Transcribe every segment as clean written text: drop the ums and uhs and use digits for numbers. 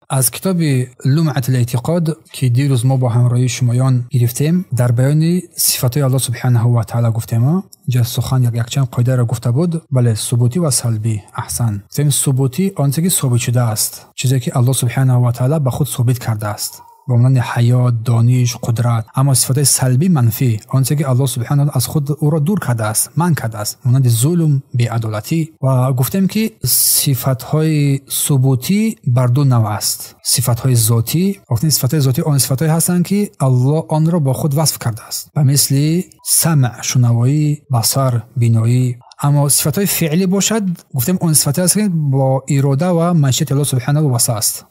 Аз китоби Лумъат ал-Эътиқод, ки дирӯз мо бо ҳамроҳии шумоён гирифтем, дар баёни сифатҳои Аллоҳ субҳанаҳу ва таъала гуфтем. Инҷа сухан якчанд қоидаро гуфта буд. Бале, субутӣ ва салбӣ. Аҳсан. Гуфтем субутӣ он чизе ки собит шудааст, чизе ки Аллоҳ субҳанаҳу ва таъала ба худ собит кардааст, ба монанди ҳаёт, дониш, қудрат. Аммо сифатҳои салбӣ манфӣ, он чизе ки Аллоҳ субҳанаҳу аз худ ӯро дур кардааст, манъ кардааст, монанди зулм, беадолатӣ. Ва гуфтем ки сифатҳои субутӣ бар ду навъ аст. Сифатҳои зотӣ, гуфтем сифатҳои зотӣ он сифатҳое ҳастанд ки Аллоҳ онро бо худ васф кардааст, ба мисли самъ, шунавоӣ, басар, биноӣ. Аммо сифатҳои феълӣ бошад, гуфтем он сифатҳое аст ки бо ирода ва машиати Аллоҳ субҳанаҳу вобаста аст.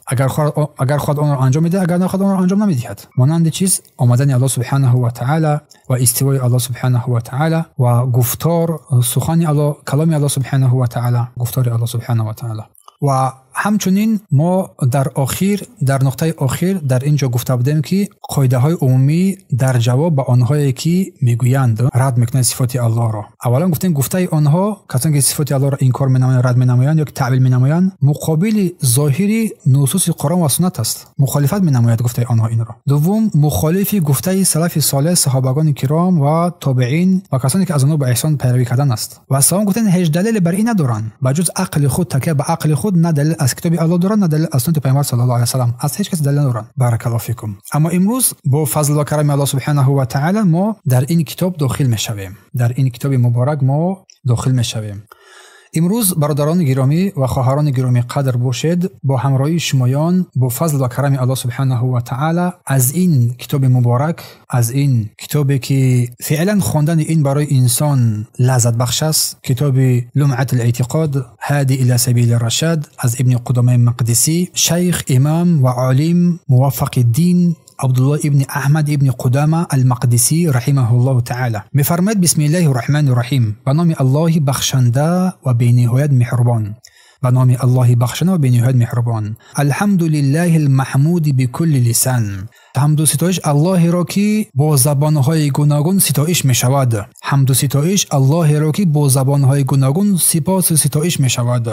Агар хоҳад онро анҷом медиҳад, агар нахоҳад онро анҷом намедиҳад. Монанди чиз омадани Аллоҳ субҳанаҳу ва таъала ва истивои Аллоҳ субҳанаҳу ва таъала ва гуфтор, сухани Аллоҳ, каломи Аллоҳ субҳанаҳу ва таъала, гуфтори Аллоҳ субҳанаҳу ва таъала. Ва ҳамчунин мо дар охир, дар нуқтаи охир дар ин ҷо гуфта будем ки қоидаҳои умумӣ дар ҷавоб ба онҳое ки мегӯянд рад мекунанд сифоти Аллоҳро. Аввалан гуфтем гуфтаи онҳо, касоне ки сифоти Аллоҳро инкор менамоянд, рад менамоянд ё ки таъвил менамоянд, муқобили зоҳири нусуси Қуръон ва суннат аст. Мухолифат менамояд гуфтаи онҳо инро. Дуввум, мухолифи гуфтаи салафи солеҳ, саҳобагони киром ва тобеин ва касоне ки аз онҳо ба эҳсон пайравӣ кардан аст. Ва севум гуфтем ҳеҷ далеле бар ин надоранд, ба ҷуз ақли худ, такя ба ақли худ, на далел аз китоби Аллоҳ доранд, на далел аз суннати Паёмбар саллаллоҳу алайҳи васаллам, аз ҳеҷ кас далел надоранд. Баракаллоҳу фикум. Аммо имрӯз бо фазл ва карами Аллоҳ субҳанаҳу ва таъала мо дар ин китоб дохил мешавем. Дар ин китоби муборак мо дохил мешавем. Имрӯз бародарони гиромӣ ва хоҳарони гиромӣ қадр бошед, бо ҳамроҳии шумоён бо фазл ва карами Аллоҳ субҳанаҳу ва таъала аз ин китоби муборак, аз ин китобе ки феълан хондани ин барои инсон лаззатбахш аст, китоби Лумъат ал-Эътиқод ҳади ила сабили рашад аз Ибни Қудомаи Мақдисӣ, шайх, имам ва олим Муваффақиддин Абдуллоҳ ибни Аҳмад ибни Қудама ал-Мақдисӣ раҳимаҳуллоҳу таъала мефармояд: бисмиллаҳи рраҳмани рраҳим, ба номи Аллоҳи бахшанда ва бениҳоят меҳрубон. Ба номи Аллоҳи бахшанда ва бениҳоят меҳрубон. Алҳамду лиллаҳи алмаҳмуди бикулли лисан. Ҳамду ситоиш Аллоҳеро ки бо забонҳои гуногун ситоиш мешавад. Ҳамду ситоиш Аллоҳеро ки бо забонҳои гуногун сипосу ситоиш мешавад.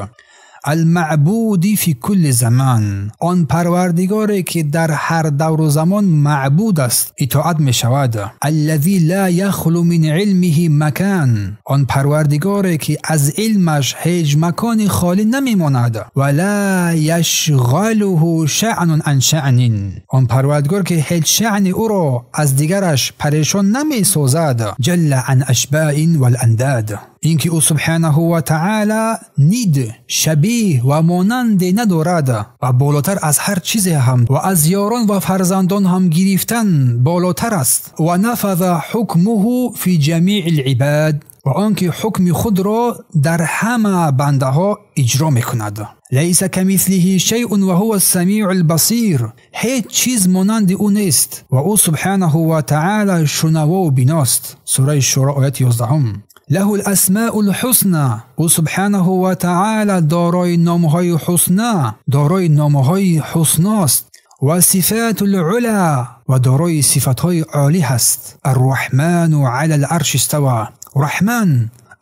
Алмаъбуди фи кулли заман. Он парвардигоре ки дар ҳар давру замон маъбуд аст, итоат мешавад. Аллази ла яхлу мин илмиҳи макан. Он парвардигоре ки аз илмаш ҳеҷ макони холӣ намемонад. Ва ла яшғалуҳу шаънун ан шаънин. Он парвардигор ки ҳеҷ шаъни ӯро аз дигараш парешон намесозад. Ҷалла ан ашбаин валандад. Ин ки ӯ субҳанаҳу ва таъала нид, шабеҳ ва монанде надорад ва болотар аз ҳар чизе ҳам ва аз ёрон ва фарзандон ҳам гирифтан болотар аст. Ва нафаза ҳукмуҳу фи ҷамии либад. Ва он ки ҳукми худро дар ҳама бандаҳо иҷро мекунад. Лайса камислиҳи шайъун ва ҳува ссамиу лбасир. Ҳеҷ чиз монанди ӯ нест ва ӯ субҳанаҳу ва таъала шунавову биност. Сураи Шуро, ояти 11. Лаҳу ласмаъу лҳусна. Ӯ субҳанаҳу ва таъала дорои номҳои ҳусна, дорои номҳои ҳусност. Ва сифату лула, ва дорои сифатҳои олӣ ҳаст. Арраҳману ала ларши истава. Раҳман,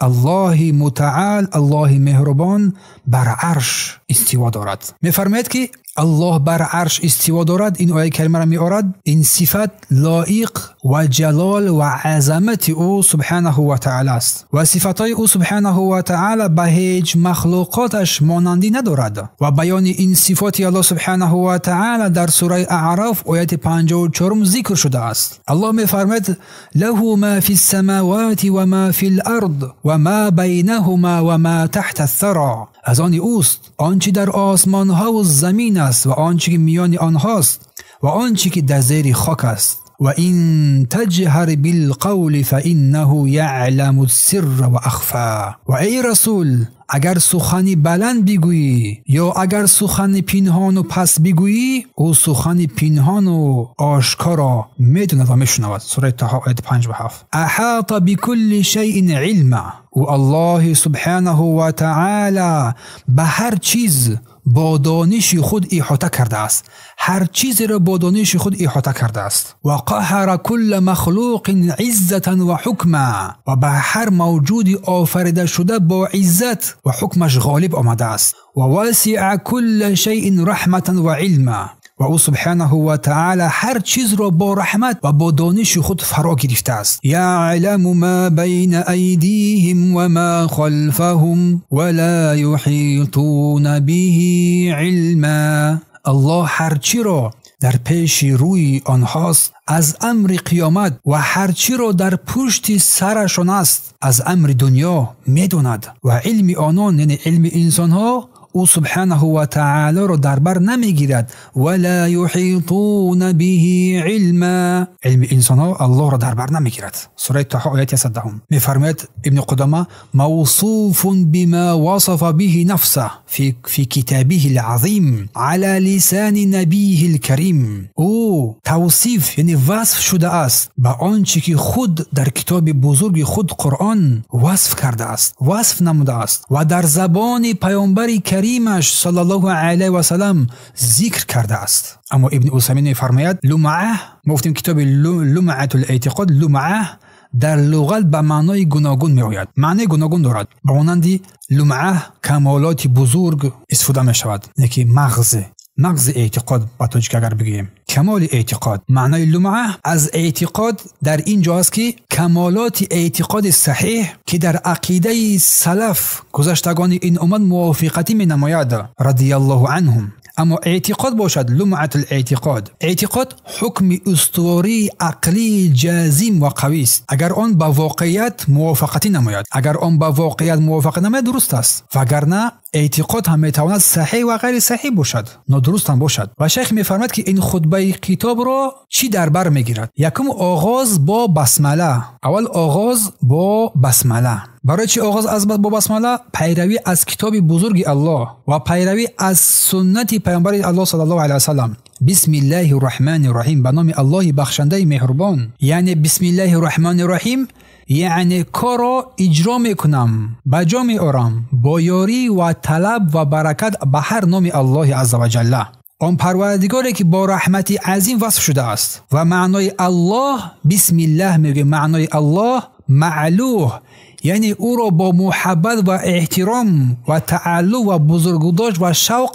Аллоҳи мутаал, Аллоҳи меҳрубон бар арш истиво дорад. Мефармояд ки Аллоҳ бар арш истиво дорад. Ин ояи каримаро меорад. Ин сифат лоиқ ва ҷалол ва азамати ӯ субҳанаҳу ва таъала аст ва сифатҳои ӯ субҳанаҳу ва таъала ба ҳеҷ махлуқоташ монандӣ надорад. Ва баёни ин сифоти Аллоҳ субҳанаҳу ва таъала дар сураи Аъроф ояти 54 зикр шудааст. Аллоҳ мефармояд: лаҳу ма фи ссамавати ва ма фи лард ва ма байнаҳума ва ма таҳта ссара. Аз они ӯст он чи дар осмонҳову замин аст ва он чи ки миёни онҳост ва он чи ки дар зери хок аст. Ва ин таҷҳар билқавли фаиннаҳу яъламу ссирра ва ахфа. Ва эй расул, агар сухани баланд бигӯӣ ё агар сухани пинҳону паст бигӯӣ, ӯ сухани пинҳону ошкоро медонад ва мешунавад. Сураи Таҳо, ояти 5 ва 7. Аҳата бикулли шайъин илма. Ӯ Аллоҳи субҳанаҳу ва таъала ба ҳар чиз бо дониши худ иҳота кардааст. Ҳар чизеро бо дониши худ иҳота кардааст. Ва қаҳара кулла махлуқин иззатан ва ҳукма. Ва ба ҳар мавҷуди офарида шуда бо иззат ва ҳукмаш ғолиб омадааст. Ва васиа кулла шайъин раҳматан ва илма. Ва ӯ субҳанаҳу ва таъала ҳар чизро бо раҳмат ва бо дониши худ фаро гирифтааст. Яъламу ма байна айдиҳим ва ма халфаҳум ва ла юҳитуна биҳи илма. Аллоҳ ҳар чиро дар пеши рӯи онҳост аз амри қиёмат ва ҳар чиро дар пушти сарашон аст аз амри дунё медонад ва илми онон, яъне илми инсонҳо, ӯ субҳанаҳу ва таъалоро дар бар намегирад. Ва ла юҳитуна биҳи илма. Илми инсонҳо Аллоҳро дар бар намегирад. Сураи Тоҳа ояти 110. Мефармояд Ибни Қудома: мавсуфун бима васафа биҳи нафса фи китабиҳи л-азим ала лисани набийҳи л-карим. Ӯ тавсиф, яъне васф шудааст ба он чи ки худ дар китоби бузурги худ Қуръон васф кардааст, васф намудааст ва дар забони паёмбари каримаш саллаллоҳу алайҳи васаллам зикр кардааст. Аммо Ибни Усаймин мефармояд: лумъа, мо гуфтем китоби Лумъатул эътиқод, лумъа дар луғат ба маънои гуногун меояд, маънои гуногун дорад. Ба монанди лумъа камолоти бузург истифода мешавад, яъне ки мағзи эътиқод ба тоҷик агар бигӯем, камоли эътиқод. Маънои лумъа аз эътиқод дар ин ҷо аст ки камолоти эътиқоди саҳеҳ ки дар ақидаи салаф гузаштагони ин уммат мувофиқатӣ менамояд радияллоҳу анҳум. Аммо эътиқод бошад лумъатул эътиқод. Эътиқод ҳукми устувории ақлии ҷазим ва қавист. Агар он ба воқеият мувофиқатӣ намояд, агар он ба воқеият мувофиқа намояд, дуруст аст, вагарна эътиқод ҳам метавонад саҳеҳ ва ғайри саҳеҳ бошад, нодуруст ҳам бошад. Ва шайх мефармояд ки ин хутбаи китобро чӣ дар бар мегирад? Якум, оғоз бо басмала. Аввал оғоз бо басмала. Барои чӣ оғоз аз бо басмала? Пайравӣ аз китоби бузурги Аллоҳ ва пайравӣ аз суннати паёмбари Аллоҳ саллаллоҳу алайҳи васаллам. Бисмиллаҳи рраҳмани рраҳим, ба номи Аллоҳи бахшандаи меҳрубон. Яъне бисмиллаҳи рраҳмани рраҳим, яъне корро иҷро мекунам, ба ҷо меорам бо ёрӣ ва талаб ва баракат ба ҳар номи Аллоҳи азза ва ҷалла, он парвардигоре ки бо раҳмати азим васф шудааст. Ва маънои Аллоҳ бисмиллаҳ мегӯем, маънои Аллоҳ маълуҳ, яъне ӯро бо муҳаббат ва эҳтиром ва тааллуқ ва бузургдошт ва шавқ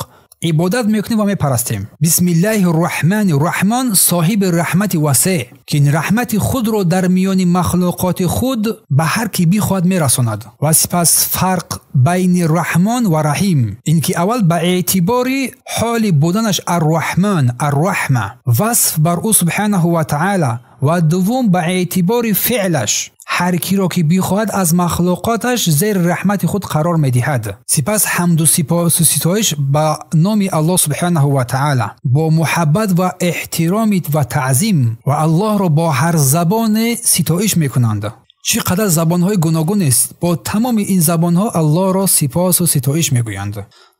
ибодат мекунем ва мепарастем. Бисмиллаҳи рраҳмани рраҳмон, соҳиби раҳмати васеъ, ки ин раҳмати худро дар миёни махлуқоти худ ба ҳар ки бихоҳад мерасонад. Ва сипас фарқ байни раҳмон ва раҳим, ин ки аввал ба эътибори ҳоли буданаш арраҳмон, арраҳма, васф бар ӯ субҳанаҳу ва таъала, ва дуввум ба эътибори феълаш, ҳар киро ки бихоҳад аз махлуқоташ зери раҳмати худ қарор медиҳад. Сипас ҳамду сипосу ситоиш ба номи Аллоҳ субҳанаҳу ва таъала бо муҳаббат ва эҳтироми ва таъзим, ва Аллоҳро бо ҳар забоне ситоиш мекунанд. Чӣ қадар забонҳои гуногун аст, бо тамоми ин забонҳо Аллоҳро сипосу ситоиш мегӯянд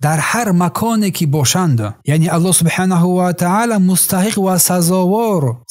дар ҳар маконе ки бошанд. Яъне Аллоҳ субҳанаҳу ва таъала мустаҳиқ ва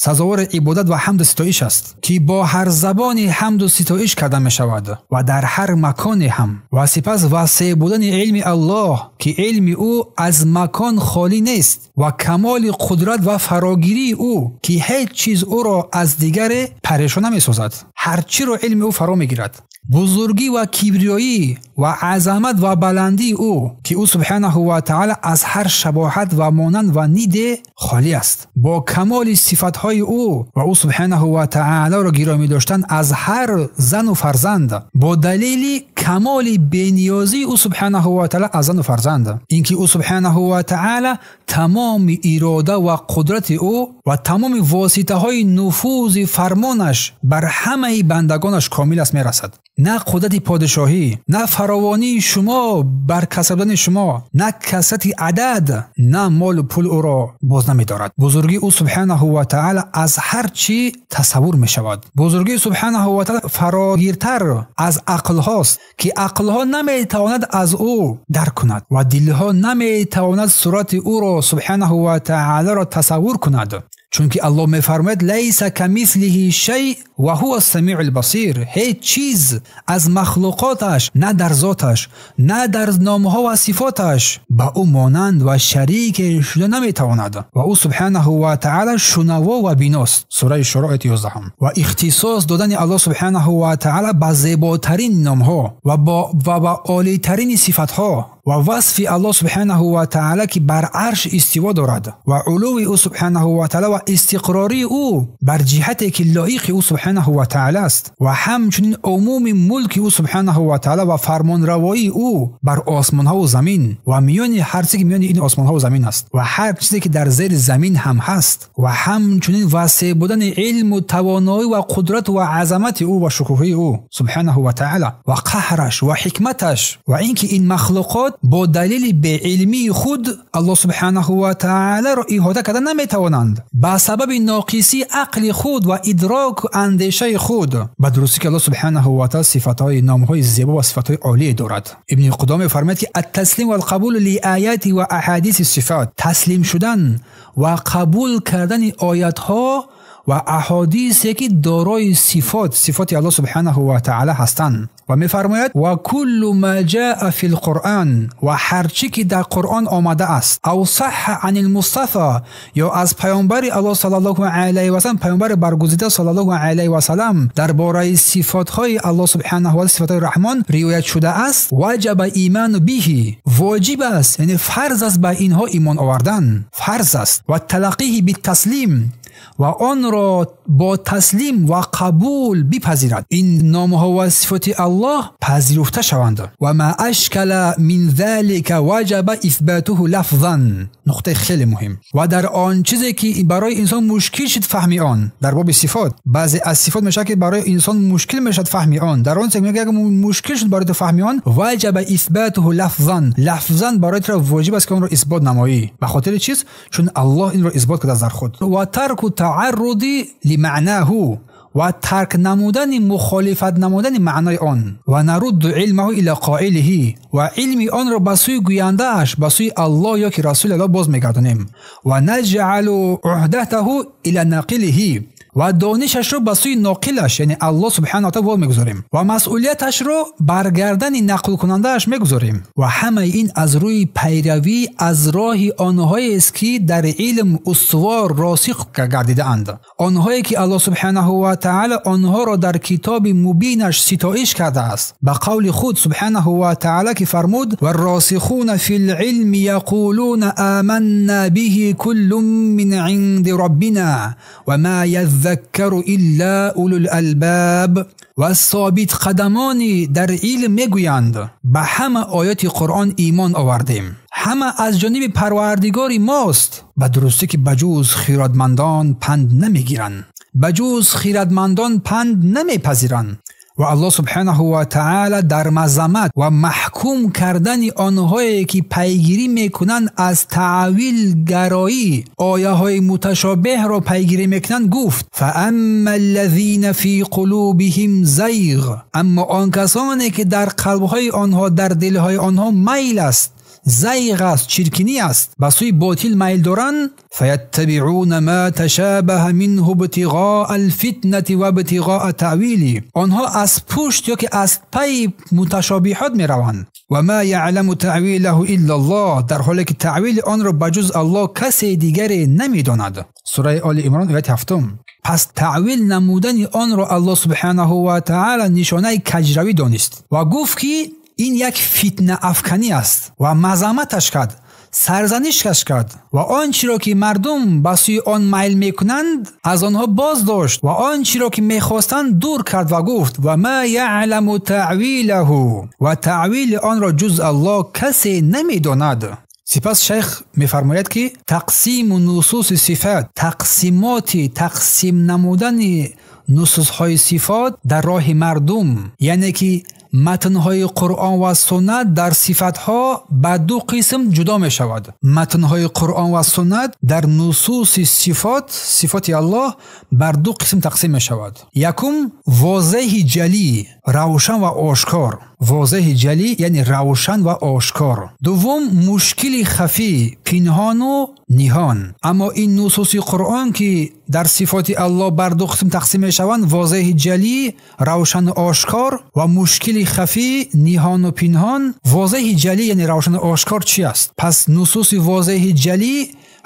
сазовори ибодат ва ҳамду ситоиш аст, ки бо ҳар забони ҳамду ситоиш карда мешавад ва дар ҳар маконе ҳам. Ва сипас васеъ будани илми Аллоҳ, ки илми ӯ аз макон холӣ нест, ва камоли қудрат ва фарогирии ӯ, ки ҳеҷ чиз ӯро аз дигаре парешон намесозад, ҳар чиро илми ӯ фаро мегирад. Бузургӣ ва кибриёӣ ва азамат ва баландии ӯ, ки ӯ субҳанаҳу ва таъала аз ҳар шабоҳат ва монанд ва ниде холӣ аст. Бо камоли сифатҳои ӯ ва ӯ субҳанаҳу ва таъаларо гиромӣ доштан аз ҳар зану фарзанд, бо далели камоли бениёзии ӯ субҳанаҳу ва таъала аз зану фарзанд, ин ки ӯ субҳанаҳу ва таъала тамоми ирода ва қудрати ӯ ва тамоми воситаҳои нуфузи фармонаш бар ҳамаи бандагонаш комил аст мерасад. На қудрати подшоҳӣ, на фаровонии шумо бар касбдани шумо, на касрати адад, на молу пул ӯро боз намедорад. Бузургии ӯ субҳанаҳу ва таъала аз ҳар чӣ тасаввур мешавад. Бузургии субҳанаҳу ва таъала фарогиртар аз ақлҳост, ки ақлҳо наметавонад аз ӯ дарк кунад ва дилҳо наметавонад сурати ӯро субҳанаҳу ва таъаларо тасаввур кунад. Чунки Аллоҳ мефармояд: лайса камислиҳи шай ва ҳува самиъул басир. Ҳеҷ чиз аз махлуқоташ, на дар зоташ, на дар номҳо ва сифоташ ба ӯ монанд ва шарике шуда наметавонад. Ва ӯ субҳанаҳу ва таъала шунаво ва биност. Сураи Шуро ояти 11. Ва ихтисос додани Аллоҳ субҳанаҳу ва таъала ба зеботарин номҳо ва ба олитарин сифатҳо ва васфи Аллоҳ субҳанаҳу ва таъала ки бар арш истиво дорад ва улуви ӯ субҳанаҳу ва таъала ва истиқрори ӯ бар ҷиҳате ки лоиқи ӯ субҳанаҳу ва таъала аст ва ҳамчунин умуми мулки ӯ субҳанаҳу ва таъала ва фармонравоии ӯ бар осмонҳо ва замин ва миёни ҳар чизе ки миёни ин осмонҳо ва замин аст ва ҳар чизе ки дар зери замин ҳам ҳаст ва ҳамчунин васеъ будани илму тавоноӣ ва қудрат ва азамати ӯ ва шукӯҳи ӯ субҳанаҳу ва таъала ва қаҳраш ва ҳикматаш ва инки ин махлуқот бо далели беилмии худ Аллоҳ субҳанаҳу ва таъаларо иҳота карда наметавонанд ба сабаби ноқисии ақли худ ва идрок андешаи худ. Ба дурустӣ ки Аллоҳ субҳанаҳу ва таъала сифатҳои номҳои зебо ва сифатҳои олие дорад. Ибни Қудома мефармояд ки ат-таслим вал-қабул ли-ояти ва аҳадиси сифат, таслим шудан ва қабул кардани оятҳо ва аҳодисе ки дорои сифот, сифоти Аллоҳ субҳанаҳу ва таъала ҳастанд. Ва мефармояд: ва куллу ма ҷаа фил Қуръон, ва ҳар чӣ ки дар Қуръон омада аст, ав саҳҳа анил Мустафо, ё аз паёмбари Аллоҳ саллаллоҳу алайҳи васаллам, паёмбари баргузида саллаллоҳу алайҳи васаллам дар бораи сифотҳои Аллоҳ субҳанаҳу ва таъала, сифатҳои Раҳмон ривоят шуда аст, ваҷаба иману биҳи, воҷиб аст, яъне фарз аст ба инҳо имон овардан, фарз аст. Ва талаққиҳи биттаслим, ва онро бо таслим ва қабул бипазирад. Ин номҳо ва сифоти Аллоҳ пазируфта шаванд. Ва ма ашкала мин залика ваҷаба исбатуҳу лафзан. Нуқтаи хеле муҳим. Ва дар он чизе ки барои инсон мушкил шуд фаҳми он дар боби сифот, баъзе аз сифот мешавад ки барои инсон мушкил мешавад фаҳми он, дар он чизе мегӯяд мушкил шуд барои ту фаҳми он, ваҷаба исбатуҳу лафзан, лафзан барои ту воҷиб аст ки онро исбот намоӣ. Ба хотири чиз? Чун Аллоҳ инро исбот кардааст дар худ. Ва тарку таъарруди лимаънаҳу, ва тарк намудани мухолифат намудани маънои он. Ва нарудду илмаҳу ила қоилиҳи, ва илми онро ба сӯи гӯяндааш, ба сӯи Аллоҳ ё ки расули Аллоҳ боз мегардонем. Ва наҷъалу уҳдатаҳу ила нақилиҳи, ва донишашро ба сӯи ноқилаш, яъне Аллоҳ субҳанаҳу ва таъала боз мегузорем ва масъулияташро бар гардани нақлкунандааш мегузорем. Ва ҳамаи ин аз рӯи пайравӣ аз роҳи онҳоест ки дар илм устувор росих гардидаанд, онҳое ки Аллоҳ субҳанаҳу ва таъала онҳоро дар китоби мубинаш ситоиш кардааст ба қавли худ субҳанаҳу ва таъала ки фармуд: варросихуна фил илми яқулуна аманна биҳи куллун мин инди роббина ва ма яззаккару илла улул албаб. Ва собит қадамони дар илм мегӯянд: ба ҳама ояти Қуръон имон овардем, ҳама аз ҷониби Парвардигори мост. Ба дурустӣ ки ба ҷуз хирадмандон панд намегиранд, ба ҷуз хирадмандон панд намепазиранд. Ва Аллоҳ субҳанаҳу ва таъала дар мазаммат ва маҳкум кардани онҳое ки пайгирӣ мекунанд аз таъвилгароӣ, ояҳои муташобеҳро пайгирӣ мекунанд, гуфт: фаамма аллазина фи қулубиҳим зайғ, аммо он касоне ки дар қалбҳои онҳо, дар дилҳои онҳо майл аст, зайғ аст, чиркинӣ аст, ба сӯи ботил майл доранд, фаяттабиъуна ма ташабаҳа минҳу ибтиғоа алфитнати ва ибтиғоа таъвили, онҳо аз пушт ё ки аз пайи муташобиҳот мераванд. Ва ма яъламу таъвилаҳу илла Аллоҳ, дар ҳоле ки таъвили онро ба ҷуз Аллоҳ касе дигаре намедонад. Сураи Оли Имрон ояти 7. Пас таъвил намудани онро Аллоҳ субҳанаҳу ва таъала нишонаи каҷравӣ донист ва гуфт ки ин як фитнаафканӣ аст ва мазамматаш кард, сарзанишаш кард ва он чиро ки мардум ба сӯи он майл мекунанд аз онҳо боз дошт ва он чиро ки мехостанд дур кард ва гуфт: ва ма яъламу таъвилаҳу, ва таъвили онро ҷуз Аллоҳ касе намедонад. Сипас шайх мефармояд ки тақсиму нусуси сифат, тақсимоти тақсим намудани нусусҳои сифот дар роҳи мардум, яъне ки матнҳои Қуръон ва суннат дар сифатҳо ба ду қисм ҷудо мешавад. Матнҳои Қуръон ва суннат дар нусуси сифот, сифоти Аллоҳ бар ду қисм тақсим мешавад. Якум, возеҳи ҷалӣ, равшан ва ошкор. Возеҳи ҷалӣ яъне равшан ва ошкор. Дуввум, мушкили хафӣ, пинҳону ниҳон. Аммо ин нусуси Қуръон ки дар сифоти Аллоҳ бар ду қисм тақсим мешаванд, возеҳи ҷалӣ, равшану ошкор ва мушкили хафӣ, ниҳону пинҳон. Возеҳи ҷалӣ яъне равшану ошкор чи аст? Пас нусуси возеҳи ҷалӣ,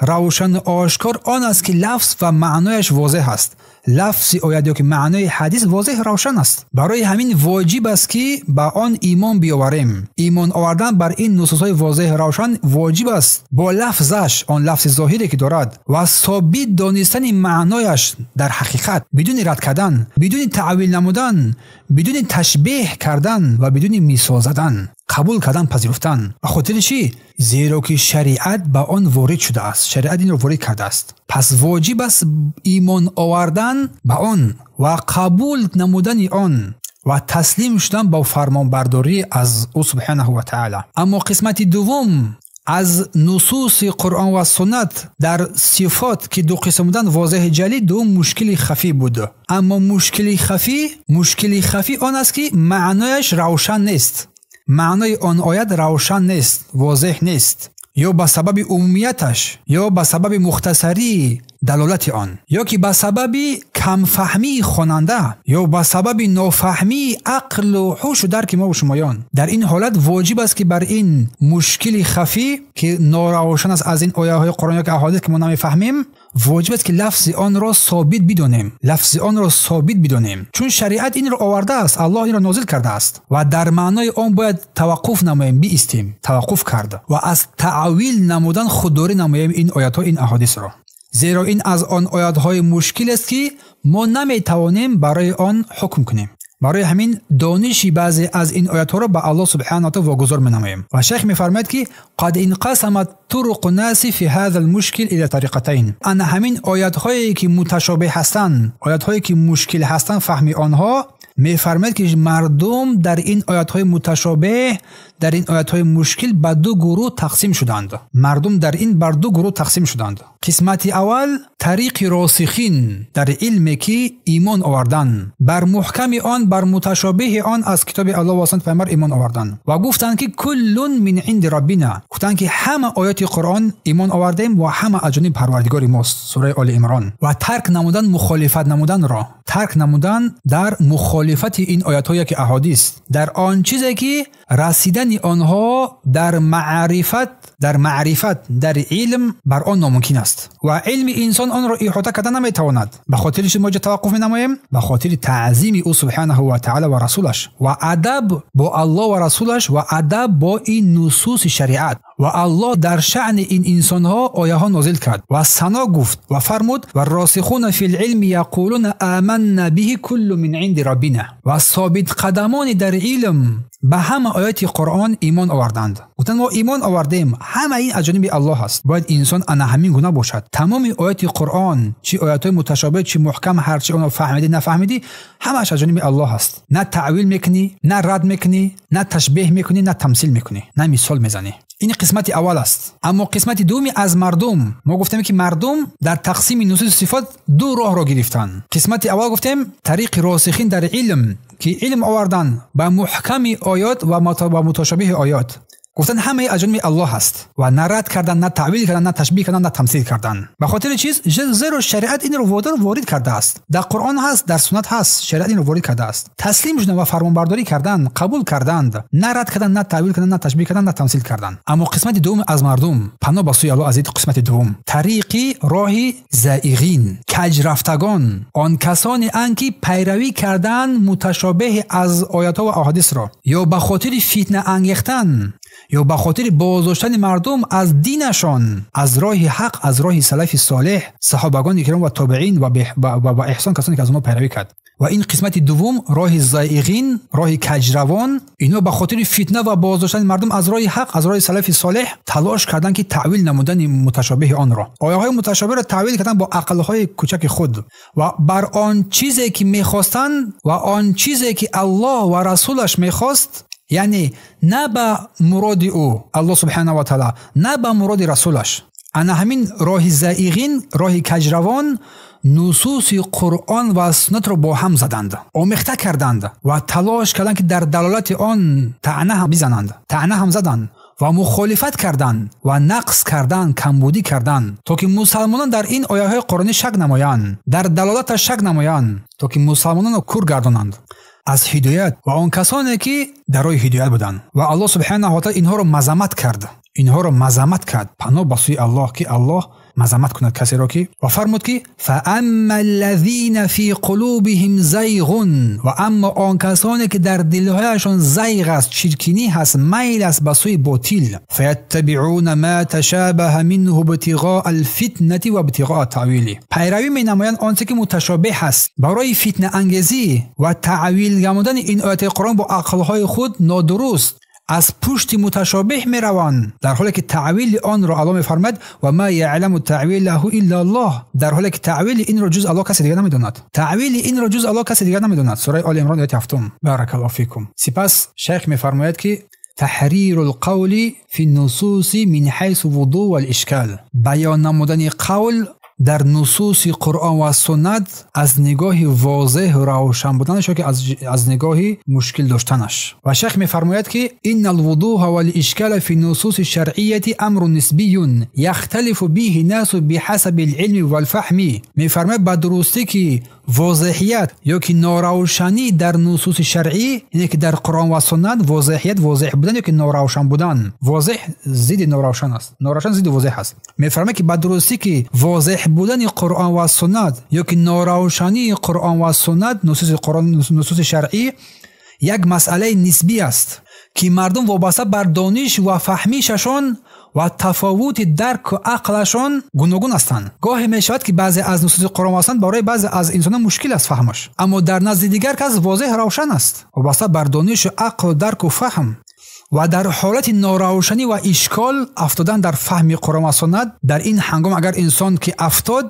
равшану ошкор он аст ки лафз ва маънояш возеҳ аст. Лафзи оят ё ки маънои ҳадис возеҳ равшан аст. Барои ҳамин воҷиб аст ки ба он имон биёварем. Имон овардан бар ин нусусҳои возеҳ равшан воҷиб аст бо лафзаш, он лафзи зоҳире ки дорад, ва собит донистани маънояш дар ҳақиқат, бидуни рад кардан, бидуни таъвил намудан, бидуни ташбеҳ кардан ва бидуни мисол задан, қабул кардан, пазируфтан. Ба хотири чӣ? Зеро ки шариат ба он ворид шудааст, шариат инро ворид кардааст. Пас воҷиб аст имон овардан ба он ва қабул намудани он ва таслим шудан ба фармонбардорӣ аз ӯ субҳанаҳу ва таъала. Аммо қисмати дуввум аз нусуси Қуръон ва суннат дар сифот ки ду қисм буданд, возеҳи ҷалӣ, дуввум мушкили хафӣ буд. Аммо мушкили хафӣ он аст ки маънояш равшан нест. Маънои он оят равшан нест, возеҳ нест, ё ба сабаби умумияташ, ё ба сабаби мухтасарии далолати он, ё ки ба сабаби камфаҳмии хонанда, ё ба сабаби нофаҳмии ақлу ҳушу дарки мо шумоён. Дар ин ҳолат воҷиб аст ки бар ин мушкили хафӣ ки норавшан аст аз ин ояҳои Қуръон ё ки аҳодис ки мо намефаҳмем, воҷиб аст ки лафзи онро собит бидонем, лафзи онро собит бидонем, чун шариат инро овардааст, Аллоҳ инро нозил кардааст ва дар маънои он бояд таваққуф намоем, биистем, таваққуф кард ва аз таъвил намудан худдорӣ намоем ин оятҳо, ин аҳодисро. Зеро ин аз он оятҳои мушкил аст ки мо наметавонем барои он ҳукм кунем. Барои ҳамин дониши баъзе аз ин оятҳоро ба Аллоҳ субҳанаҳу ва таъала вогузор менамоем. Ва шайх мефармояд ки қад инқасамат туруқу наси фи ҳаза алмушкил ила тариқатайн. Ана ҳамин оятҳое ки муташобеҳ ҳастанд, оятҳое ки мушкил ҳастанд фаҳми онҳо, мефармояд ки мардум дар ин оятҳои муташобеҳ, дар ин оятҳои мушкил ба ду гурӯҳ тақсим шуданд. Мардум дар ин бар ду гурӯҳ тақсим шуданд. Қисмати аввал тариқи росихин дар илме ки имон овардан, бар муҳками он, бар муташобеҳи он аз китоби Аллоҳ ва суннати Паёмбар имон овардан ва гуфтанд ки куллун мин инди роббина, гуфтанд ки ҳама ояти Қуръон имон овардем ва ҳама аз ҷониби Парвардигори мост. Сураи Оли Имрон. Ва тарк намудан мухолифат намуданро, тарк намудан дар мухолифати ин оятҳое ки аҳодис, дар он чизе ки расидани онҳо дар маърифат, дар маърифат, дар илм бар он номумкин аст ва илми инсон онро иҳота карда наметавонад. Ба хотири чӣ мо инҷо таваққуф менамоем? Ба хотири таъзими ӯ субҳанаҳу ва таъала ва расулаш ва адаб бо Аллоҳ ва расулаш ва адаб бо ин нусуси шариат. Ва Аллоҳ дар шаъни ин инсонҳо ояҳо нозил кард ва сано гуфт ва фармуд ва росихуна фил илми яқулуна аманна биҳи куллу мин инди роббина. Ва собитқадамони дар илм ба ҳама ояти Қуръон имон оварданд. Гуфтанд мо имон овардем, ҳама ин аз ҷониби Аллоҳ аст. Бояд инсон ана ҳамин гуна бошад. Тамоми ояти Қуръон, чи оятҳои муташобеҳ, чи муҳкам, ҳарчи онро фаҳмидӣ нафаҳмидӣ, ҳамааш аз ҷониби Аллоҳ аст. На таъвил мекунӣ, на рад мекунӣ, на ташбеҳ мекунӣ, на тамсил мекунӣ, на мисол мезанӣ. Ин қисмати аввал аст. Аммо қисмати дуввуми аз мардум, мо гуфтем ки мардум дар тақсими нусуси сифот ду роҳро гирифтанд. Қисмати аввал гуфтем тариқи росихин дар илм, ки илм овардан ба муҳками оят ва муташобеҳи оят. Гуфтанд ҳамаи аз ҷониби Аллоҳ аст ва на рад кардан, на таъвил кардан, на ташбеҳ кардан, на тамсил кардан. Ба хотири чиз? Зеро шариат инро ворид кардааст. Дар Қуръон ҳаст, дар суннат ҳаст, шариат инро ворид кардааст. Таслим шудан ва фармонбардорӣ кардан, қабул карданд, на рад кардан, на таъвил кардан, на ташбеҳ кардан, на тамсил кардан. Аммо қисмати дуввум аз мардум, паноҳ ба сӯи Аллоҳ аз ин қисмати дуввум, тариқи роҳи заиғин, каҷрафтагон, он касоне анд ки пайравӣ кардан муташобеҳ аз оятҳо ва аҳодисро ё ба хотири фитна ангехтан ё ба хотири боздоштани мардум аз динашон, аз роҳи ҳақ, аз роҳи салафи солеҳ, саҳобагони киром ва тобеин ва ба эҳсон касоне ки аз онҳо пайравӣ кард. Ва ин қисмати дуввум роҳи зайиғин, роҳи каҷравон, инҳо ба хотири фитна ва боздоштани мардум аз роҳи ҳақ, аз роҳи салафи солеҳ талош карданд ки таъвил намудани муташобиҳи онро. Ояҳои муташобиҳро таъвил карданд бо ақлҳои кӯчаки худ ва бар он чизе ки мехостанд ва он чизе ки Аллоҳ ва расулаш мехост, яъне на ба муроди ӯ Аллоҳ субҳанаҳу ва таъала, на ба муроди расулаш. Ана ҳамин роҳи зайиғин, роҳи каҷравон нусуси Қуръон ва суннатро бо ҳам заданд, омехта карданд ва талош карданд ки дар далолати он таъна ҳам бизананд, таъна ҳам заданд ва мухолифат карданд ва нақс карданд, камбудӣ карданд, то ки мусалмонон дар ин ояҳои қуръонӣ шак намоянд, дар далолаташ шак намоянд, то ки мусалмононро кур гардонанд аз ҳидоят ва он касоне ки дар роҳи ҳидоят буданд. Ва Аллоҳ субҳанаҳу ва таъала инҳоро мазаммат кард, инҳоро мазаммат кард. Паноҳ ба сӯи Аллоҳ ки Аллоҳ мазаммат кунад касеро ки, ва фармуд ки фаамма аллазина фи қулубиҳим зайғун, ва аммо он касоне ки дар дилҳояшон зайғ аст, чиркинӣ ҳаст, майл аст ба сӯи ботил, фаяттабиъуна ма ташабаҳа минҳу ибтиғоа алфитнати ва ибтиғоа таъвили, пайравӣ менамоянд он чизе ки муташобеҳ аст барои фитнаангезӣ ва таъвил намудани ин ояти Қуръон бо ақлҳои худ нодуруст, аз пушти муташобеҳ мераванд, дар ҳоле ки таъвили онро Аллоҳ мефармояд ва ма яъламу таъвилаҳу илла Аллоҳ, дар ҳоле ки таъвили инро ҷуз Аллоҳ касе дигар намедонад, таъвили инро ҷуз Аллоҳ касе дигар намедонад. Сураи Оли Имрон ояти 7. Баракаллоҳу фикум. Сипас шайх мефармояд ки таҳриру лқавли фи нусуси мин ҳайсу вудӯ вал ишкал, баён намудани қавл дар нусуси Қуръон ва суннат аз нигоҳи возеҳ равшан буданаш ё ки аз нигоҳи мушкил доштанаш. Ва шайх мефармояд ки инна алвудуҳа валишкала фи нусуси шаръияти амру нисбиюн яхталифу биҳи насу биҳасаби алилми валфаҳми. Мефармояд ба дурустӣ ки возеҳият ё ки норавшанӣ дар нусуси шаръӣ, яъне ки дар Қуръон ва суннат возеҳият, возеҳ будан ё ки норавшан будан, возеҳ зидди норавшан аст, норавшан зидди возеҳ аст. Мефармояд ки ба дурустӣ ки возеҳ будани Қуръон ва суннат ё ки норавшании Қуръон ва суннат, нусуси Қуръон, нусуси шаръӣ як масъалаи нисбӣ аст ки мардум вобаста бар дониш ва фаҳмишашон ва тафовути дарку ақлашон гуногун ҳастанд. Гоҳе мешавад ки баъзе аз нусуси Қуръон ва суннат барои баъзе аз инсонон мушкил аст фаҳмаш, аммо дар назди дигар кас возеҳ равшан аст, вобаста бар донишу ақлу дарку фаҳм. Ва дар ҳолати норавшанӣ ва ишкол афтодан дар фаҳми Қуръон ва суннат, дар ин ҳангом агар инсон ки афтод,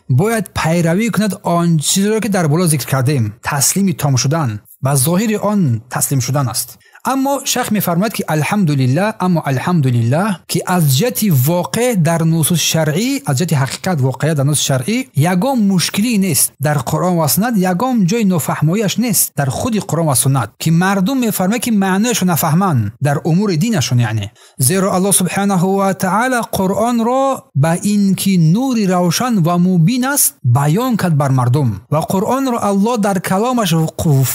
бояд пайравӣ кунад он чизеро ки дар боло зикр кардем, таслими том шудан, ба зоҳири он таслим шудан аст. Аммо шайх мефармояд ки алҳамдулиллаҳ, аммо алҳамдулиллаҳ ки аз ҷиҳати воқеъ дар нусус шаръӣ, аз ҷиҳати ҳақиқат воқеа дар нусус шаръӣ ягон мушкилӣ нест. Дар Қуръон ва суннат ягон ҷои нофаҳмоиаш нест дар худи Қуръон ва суннат ки мардум мефармояд ки маънояшро нафаҳманд дар умури динашон, яъне зеро Аллоҳ субҳанаҳу ва таъала Қуръонро ба ин ки нури равшан ва мубин аст баён кард бар мардум, ва Қуръонро Аллоҳ дар каломаш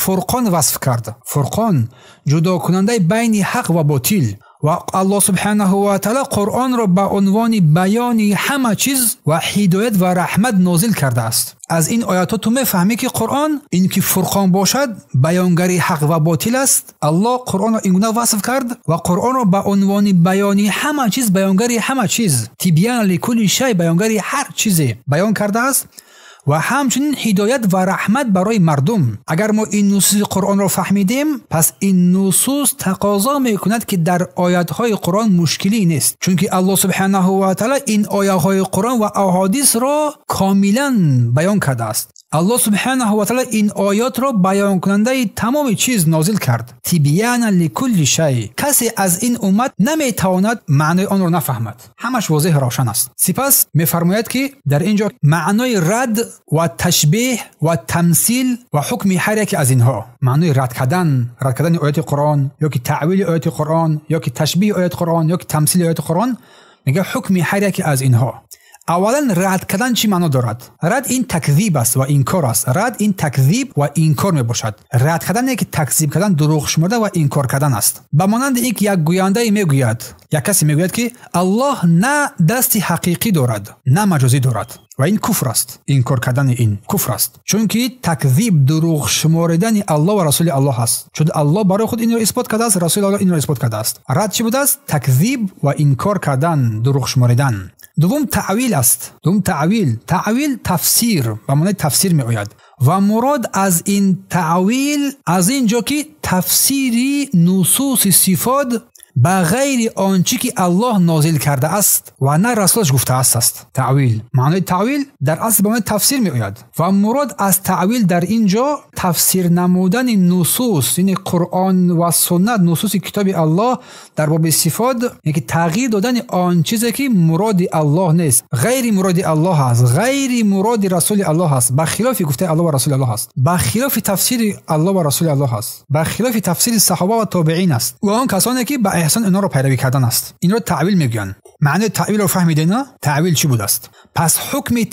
фурқон васф кард, фурқон ҷудокунандаи байни ҳақ ва ботил. Ва Аллоҳ субҳанаҳу ва таъала Қуръонро ба унвони баёни ҳама чиз ва ҳидоят ва раҳмат нозил кардааст. Аз ин оятҳо ту мефаҳмӣ ки Қуръон ин ки фурқон бошад баёнгари ҳақ ва ботил аст. Аллоҳ Қуръонро ин гуна васф кард ва Қуръонро ба унвони баёни ҳама чиз, баёнгари ҳама чиз, тибён ликулли шай, баёнгари ҳар чизе баён кардааст ва ҳамчунин ҳидоят ва раҳмат барои мардум. Агар мо ин нусуси Қуръонро фаҳмидем, пас ин нусус тақозо мекунад ки дар оятҳои Қуръон мушкилӣ нест, чунки Аллоҳ субҳанаҳу ва таъала ин ояҳои Қуръон ва аҳодисро комилан баён кардааст. Аллоҳ субҳанаҳу ва таъала ин оятро баёнкунандаи тамоми чиз нозил кард. Тибёнан ликулли шай. Касе аз ин уммат наметавонад маънои онро нафаҳмад, ҳамаш возеҳ равшан аст. Сипас мефармояд ки дар ин ҷо маънои рад ва ташбеҳ ва тамсил ва ҳукми ҳар яке аз инҳо, маънои рад кардан, рад кардани ояти Қуръон ё ки таъвили ояти Қуръон ё ки ташбеҳи ояти Қуръон ё ки тамсили ояти Қуръон, мегӯяд ҳукми ҳар яке аз инҳо. Аввалан рад кардан чӣ маъно дорад? Рад ин такзиб аст ва инкор аст. Рад ин такзиб ва инкор мебошад. Рад кардан не ки такзиб кардан, дурӯғ шуморда ва инкор кардан аст. Ба монанди ин ки як гӯяндае мегӯяд, як касе мегӯяд ки Аллоҳ на дасти ҳақиқӣ дорад, на маҷозӣ дорад. Ва ин куфр аст. Инкор кардани ин куфр аст. Чунки такзиб дурӯғ шуморидани Аллоҳ ва расули Аллоҳ аст. Чун Аллоҳ барои худ инро исбот кардааст, расули Аллоҳ инро исбот кардааст. Рад чӣ будааст? Такзиб ва инкор кардан, дурӯғ шуморидан. Дуввум таъвил аст. Дуввум таъвил. Таъвил тафсир, ба маънои тафсир меояд. Ва мурод аз ин таъвил аз ин ҷо ки тафсири нусуси сифот ба ғайри он чӣ ки Аллоҳ нозил кардааст ва на расулаш гуфтааст аст. Таъвил. Маънои таъвил дар асл ба маънои тафсир меояд. Ва мурод аз таъвил дар ин ҷо тафсир намудани нусус, яъне Қуръон ва суннат, нусуси китоби Аллоҳ дар боби сифот, яъне ки тағйир додани он чизе ки муроди Аллоҳ нест, ғайри муроди Аллоҳ аст, ғайри муроди расули Аллоҳ аст, ба хилофи гуфтаи Аллоҳ ва расули Аллоҳ аст, ба хилофи тафсири Аллоҳ ва расули Аллоҳ аст, ба хилофи тафсири саҳоба ва тобеин аст ва он касоне ки ба эҳсон инҳоро пайравӣ кардан аст. Инро таъвил мегӯянд. Маънои таъвилро фаҳмидед, на? Таъвил чӣ будааст? Пас ҳукми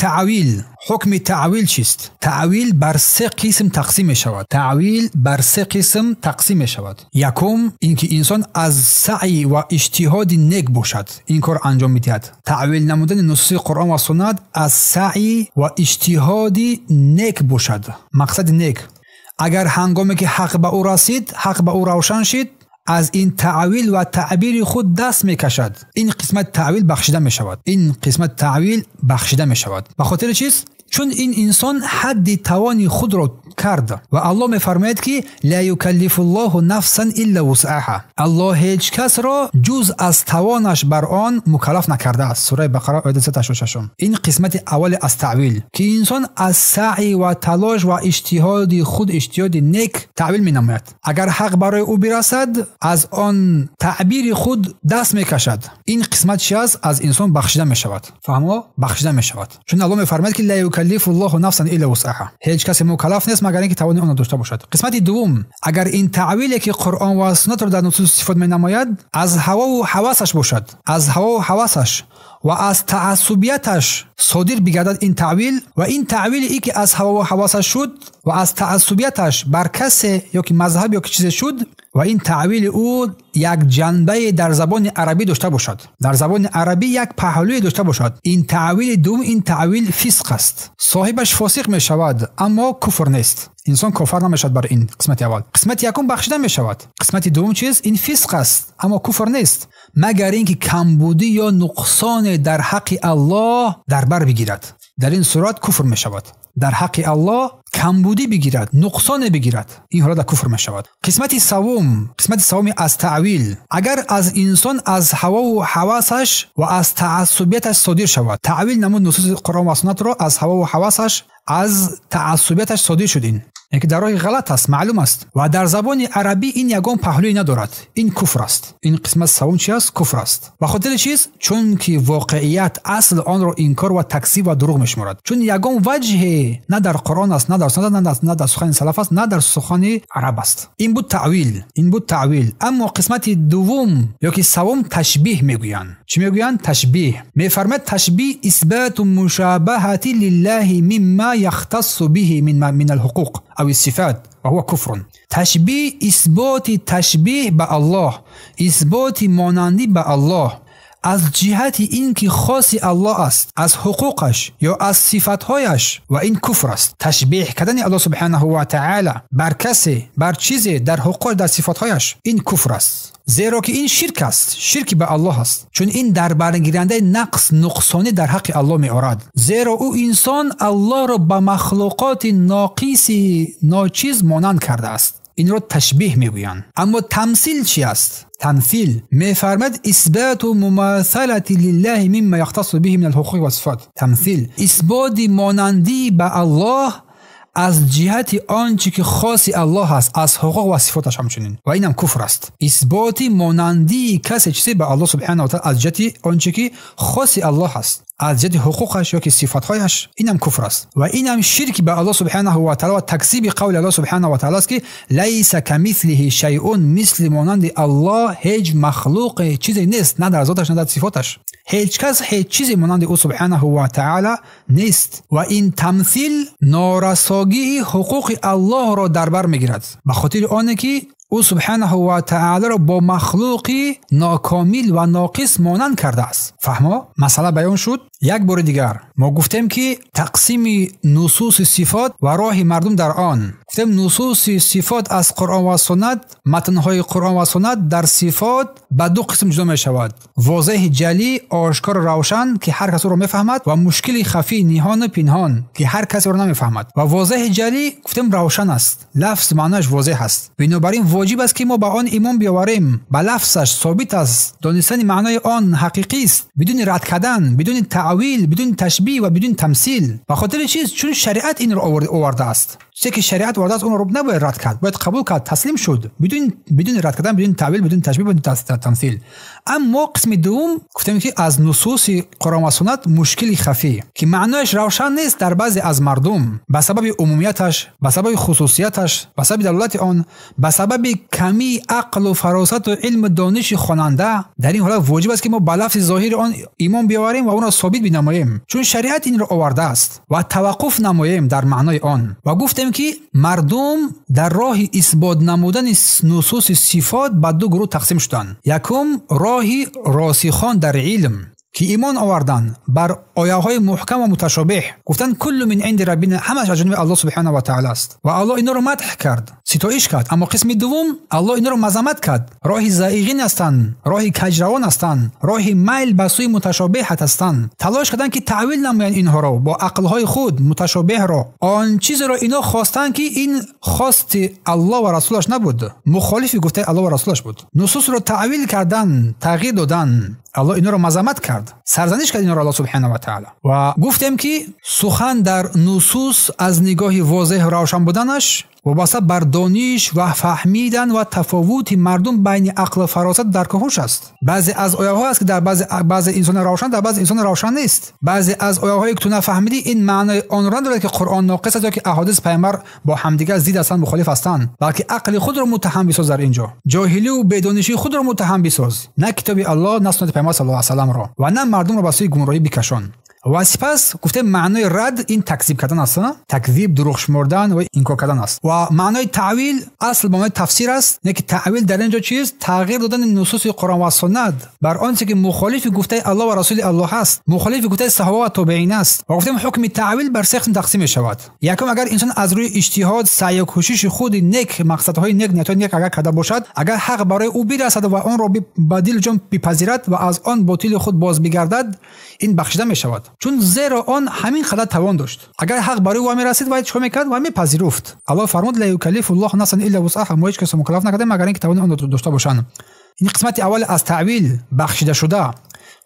таъвил чист? Таъвил бар се қисм тақсим мешавад. Таъвил бар се қисм тақсим мешавад. Якум инки инсон аз саъй ва иҷтиҳоди нек бошад, ин кор анҷом медиҳад. Таъвил намудани нусуси Қуръон ва суннат аз саъй ва иҷтиҳоди нек бошад. Мақсади нек. Агар ҳангоме ки ҳақ ба ӯ расид, ҳақ ба ӯ равшан шид, аз ин таъвил ва таъбири худ даст мекашад. Ин қисмат таъвил бахшида мешавад. Ин қисмат таъвил бахшида мешавад. Ба хотири чист? Чун ин инсон ҳадди тавони худро кард ва Аллоҳ мефармояд ки ла юкаллифуллоҳу нафсан илла вусъаҳа. Аллоҳ ҳеҷ касро ҷуз аз тавонаш бар он мукаллаф накардааст. Сураи Бақара ояти 186. Ин қисмати аввали аз таъвил ки инсон аз саъй ва талош ва иҷтиҳоди худ, иҷтиҳоди нек таъвил менамояд. Агар ҳақ барои ӯ бирасад, аз он таъбири худ даст мекашад. Ин қисмат чи аст? Аз инсон бахшида мешавад. Фаҳмо? Бахшида мешавад. Чун Аллоҳ мефармояд ки ла юкаллифуллоҳу нафсан илла вусъаҳа. Ҳеҷ касе мукаллаф нест магар инки тавони онро дошта бошад. Қисмати дуввум, агар ин таъвиле ки Қуръон ва суннатро дар нусус сифот менамояд, аз ҳавову ҳавасаш бошад, аз ҳавову ҳавасаш ва аз таассубияташ содир бигардад ин таъвил, ва ин таъвиле ки аз ҳавову ҳавасаш шуд ва аз таассубияташ бар касе ё ки мазҳаб ё ки чизе шуд, ва ин таъвили ӯ як ҷанбае дар забони арабӣ дошта бошад, дар забони арабӣ як паҳлӯе дошта бошад, ин таъвили дуввум, ин таъвил фисқ аст. Соҳибаш фосиқ мешавад, аммо куфр нест. Инсон кофар намешавад бар ин қисмати аввал. Қисмати якум бахшида мешавад. Қисмати дуввум чист? Ин фисқ аст, аммо куфр нест, магар инки камбудӣ ё нуқсоне дар ҳаққи Аллоҳ дар бар бигирад. Дар ин сурат куфр мешавад. Дар ҳаққи Аллоҳ камбудӣ бигирад, нуқсоне бигирад, ин ҳолат куфр мешавад. Қисмати севум, қисмати севуми аз таъвил, агар аз инсон аз ҳавову ҳавасаш ва аз таассубияташ содир шавад, таъвил намуд нусуси Қуръон ва суннатро аз ҳавову ҳавасаш, аз таассубияташ содир шуд, ин яъне ки дар роҳи ғалат аст, маълум аст ва дар забони арабӣ ин ягон паҳлӯе надорад, ин куфр аст. Ин қисмат севум чи аст? Куфр аст. Ба хотири чиз? Чунки воқеият асл онро инкор ва такзиб ва дурӯғ мешуморад. Чун ягон ваҷҳе на дар Қуръон аст, на дар суннат, на дар сухани салаф аст, на дар сухани араб аст. Ин буд таъвил, ин буд таъвил. Аммо қисмати дуввум ё ки севум ташбиҳ мегӯянд. Чӣ мегӯянд? Ташбиҳ. Мефармояд ташбиҳ исбату мушабаҳати лиллаҳи мимма яхтассу биҳи мин алҳуқуқ ав сифат ва ҳува куфрун. Ташбиҳ исботи ташбиҳ ба Аллоҳ, исботи монандӣ ба Аллоҳ аз ҷиҳати ин ки хоси Аллоҳ аст, аз ҳуқуқаш ё аз сифатҳояш, ва ин куфр аст. Ташбиҳ кардани Аллоҳ субҳанаҳу ва таъала бар касе, бар чизе дар ҳуқуқ, дар сифатҳояш, ин куфр аст. Зеро ки ин ширк аст, ширки ба Аллоҳ аст. Чун ин дар баргирандаи нақс, нуқсонӣ дар ҳаққи Аллоҳ меорад. Зеро ӯ инсон Аллоҳро ба махлуқоти ноқиси ночиз монанд кардааст. Инро ташбиҳ мегӯянд. Аммо тамсил чи аст? Тамсил мефармояд исбату мумасалати лиллаҳи мимма яхтассу биҳи мин алҳуқуқи вассифат. Тамсил исботи монандӣ ба Аллоҳ аз ҷиҳати он чӣ ки хоси Аллоҳ аст, аз ҳуқуқ ва сифоташ ҳамчунин, ва инам куфр аст. Исботи монандии касе чизе ба Аллоҳ субҳанаҳу ва таъала аз ҷиҳати он чӣ ки хоси Аллоҳ аст, аз ҷиҳати ҳуқуқаш ё ки сифатҳояш, инам куфр аст. Ва инам ширки ба Аллоҳ субҳанаҳу ва таъала ва такзиби қавли Аллоҳ субҳанаҳу ва таъала аст ки лайса камислиҳи шайъун, мисли монанди Аллоҳ ҳеҷ махлуқе чизе нест, на дар зоташ, на дар сифоташ. Ҳеҷ кас ҳеҷ чизе монанди ӯ субҳанаҳу ва таъала нест. Ва ин тамсил норасогии ҳуқуқи Аллоҳро дар бар мегирад, ба хотири оне ки ӯ субҳанаҳу ва таъаларо бо махлуқи нокомил ва ноқис монанд кардааст. Фаҳмо? Масъала баён шуд. Як бори дигар Мо гуфтем, ки тақсими нусуси сифот ва роҳи мардум дар он. Гуфтем нусуси сифот аз Қуръон ва суннат, матнҳои Қуръон ва суннат дар сифот ба ду қисм ҷудо мешавад. Возеҳи ҷалӣ, ошкор, равшан, ки ҳар кас ӯро мефаҳмад, ва мушкили хафӣ, ниҳону пинҳон, ки ҳар кас ӯро намефаҳмад. Ва возеҳи ҷалӣ гуфтем равшан аст, лафз маънояш возеҳ аст. Бинобар ин воҷиб аст, ки мо ба он имон биёварем, ба лафзаш собит аст, донистани маънои он ҳақиқӣ аст, бидуни рад кардан, бидуни таъвил, бидуни ташбиҳ ва бидуни тамсил. Ба хотири чиз? Чун шариат инро овардааст. Чизе ки шариат овардааст, онро набояд рад кард, бояд қабул кард, таслим шуд, бидуни рад кардан, бидуни таъвил, бидуни ташбиҳ, бидуни тамсил. Аммо қисми дуввум гуфтем, ки аз нусуси Қуръон ва суннат мушкили хафӣ, ки маънояш равшан нест дар баъзе аз мардум, ба сабаби умумияташ, ба сабаби хусусияташ, ба сабаби далолати он, ба сабаби камии ақлу фаросату илму дониши хонанда. Дар ин ҳолат воҷиб аст, ки мо ба лафзи зоҳири он имон биёварем ва онро собит бинамоем, чун шариат инро овардааст, ва таваққуф намоем дар маънои он. Ва гуфтем, ки мардум дар роҳи исбот намудани нусуси сифот ба ду гурӯҳ тақсим шуданд. Якум, роҳи росихон дар илм, ки имон овардан бар ояҳои муҳкам ва муташобеҳ, гуфтанд куллу мин инди раббина, ҳамаш аз ҷониби Аллоҳ субҳанаҳу ва таъала аст. Ва Аллоҳ инҳоро мадҳ кард, ситоиш кард. Аммо қисми дуввум, Аллоҳ инҳоро мазаммат кард. Роҳи заиғин ҳастанд, роҳи каҷравон ҳастанд, роҳи майл ба сӯи муташобеҳат ҳастанд. Талош карданд, ки таъвил намоянд инҳоро бо ақлҳои худ, муташобеҳро. Он чизеро инҳо хостанд, ки ин хости Аллоҳ ва расулаш набуд, мухолифи гуфтаи Аллоҳ ва расулаш буд. Нусусро таъвил кардан, тағйир додан, Аллоҳ инҳоро мазаммат кард, сарзаниш кард инҳоро Аллоҳ субҳанаҳу ва таъала. Ва гуфтем, ки сухан дар нусус аз нигоҳи возеҳ равшан буданаш вобаста бар дониш ва фаҳмидан ва тафовути мардум байни ақлу фаросат дар куҳуш аст. Баъзе аз ояҳо аст, ки дар баъзе инсон равшан, дар баъзе инсон равшан нест. Баъзе аз ояҳое ки ту нафаҳмидӣ, ин маънои онро надорад, ки Қуръон ноқис аст ё ки аҳодис пайғамбар бо ҳамдигар зид ҳастанд, мухолиф ҳастанд, балки ақли худро муттаҳам бисоз. Дар инҷо ҷоҳилию бедонишии худро муттаҳам бисоз, на китоби Аллоҳ, на суннати пайғамбар саллаллоҳу алайҳи васалламро, ва на мардумро ба сӯи гумроҳӣ бикашон. Ва сипас гуфтем маънои рад ин такзиб кардан аст, такзиб дурӯғ шумордан ва инкор кардан аст. Ва маънои таъвил асл ба маънои тафсир аст, не ки таъвил дар инҷо чист? Тағйир додани нусуси Қуръон ва суннат бар он чизе ки мухолифи гуфтаи Аллоҳ ва расули Аллоҳ аст, мухолифи гуфтаи саҳоба ва тобеин аст. Ва гуфтем ҳукми таъвил бар се қисм тақсим мешавад. Якум, агар инсон аз рӯи иҷтиҳод, саъю кӯшиши худи нек, мақсадҳои нек, ниятҳои нек агар карда бошад, агар ҳақ барои ӯ бирасад ва онро ба дилу ҷон бипазирад ва аз он ботили худ боз бигардад, ин бахшида мешавад, чун зеро он ҳамин қадар тавон дошт. Агар ҳақ барои ӯ мерасид, вай чикор мекард? Вай мепазируфт. Аллоҳ фармуд: ла юкаллифуллоҳу нафсан илла вусъаҳа, мо ҳеҷ касро мукаллаф накардем, магар ин ки тавони онро дошта бошанд. Ин қисмати аввал аз таъвил бахшида шуда.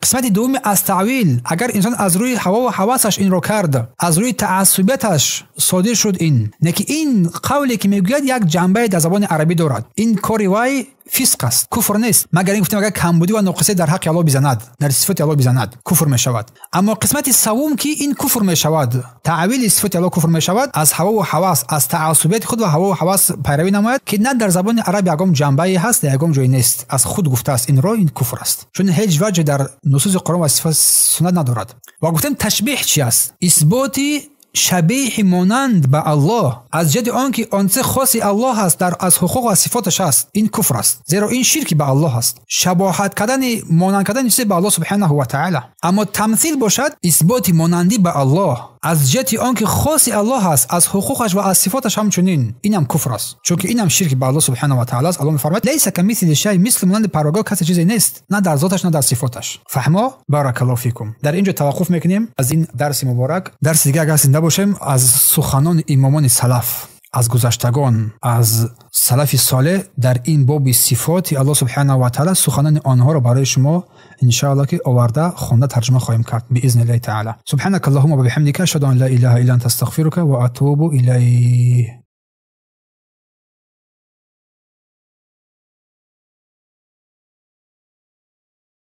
Қисмати дуввуми аз таъвил, агар инсон аз рӯи ҳаво ва ҳавасаш инро кард, аз рӯи таассубияташ содир шуд, ин не ки ин қавле ки мегӯяд як ҷанбае дар забони арабӣ дорад, ин кори вай фисқ аст, куфр нест. Магар ин гуфтем, агар камбудӣ ва ноқисӣ дар ҳаққи Аллоҳ бизанад, дар сифати Аллоҳ бизанад, куфр мешавад. Аммо қисмати саввум, ки ин куфр мешавад, таъвили сифати Аллоҳ куфр мешавад, аз ҳавову ҳавас, аз таассубияти худ ва ҳавову ҳавас пайравӣ намояд, ки на дар забони араб ягон ҷанбае ҳаст, ягон ҷое нест, аз худ гуфтааст, инро ин куфр аст, чун ҳеҷ ваҷҳе дар нусуси Қуръон ва сифат суннат надорад. Ва гуфтем ташбиҳ чи аст? Исботи шабеҳи монанд ба Аллоҳ аз ҷиҳати он ки он чизе хоси Аллоҳ аст, дар аз ҳуқуқ ва сифоташ аст, ин куфр аст, зеро ин ширки ба Аллоҳ аст, шабоҳат кардани, монанд кардани чизе ба Аллоҳ субҳанаҳу ва таъала. Аммо тамсил бошад, исботи монандӣ ба Аллоҳ аз ҷиҳати он ки хоси Аллоҳ аст, аз ҳуқуқаш ва аз сифоташ ҳамчунин, инам куфр аст, чунки инам ширки ба Аллоҳ субҳанаҳу ва таъала аст. Аллоҳ мефармояд: лайса камислиҳи шай, мисли монанди Парвардигор касе чизе нест, на дар зоташ, на дар сифоташ. Фаҳмо? Баракаллоҳу фикум. Дар ин ҷо таваққуф мекунем аз ин дарси муборак. Дарси дига агар зинда бошем, аз суханони имомони салаф, аз гузаштагон, аз салафи солеҳ дар ин боби сифоти Аллоҳ субҳанаҳу ва таъала суханони онҳоро барои шумо иншааллоҳ ки оварда, хонда, тарҷума хоҳем кард биизни Аллоҳи таъала. Субҳанака Аллоҳумма ва биҳамдика, ашҳаду ан ла илаҳа илла анта, астағфирука ва атубу илайк.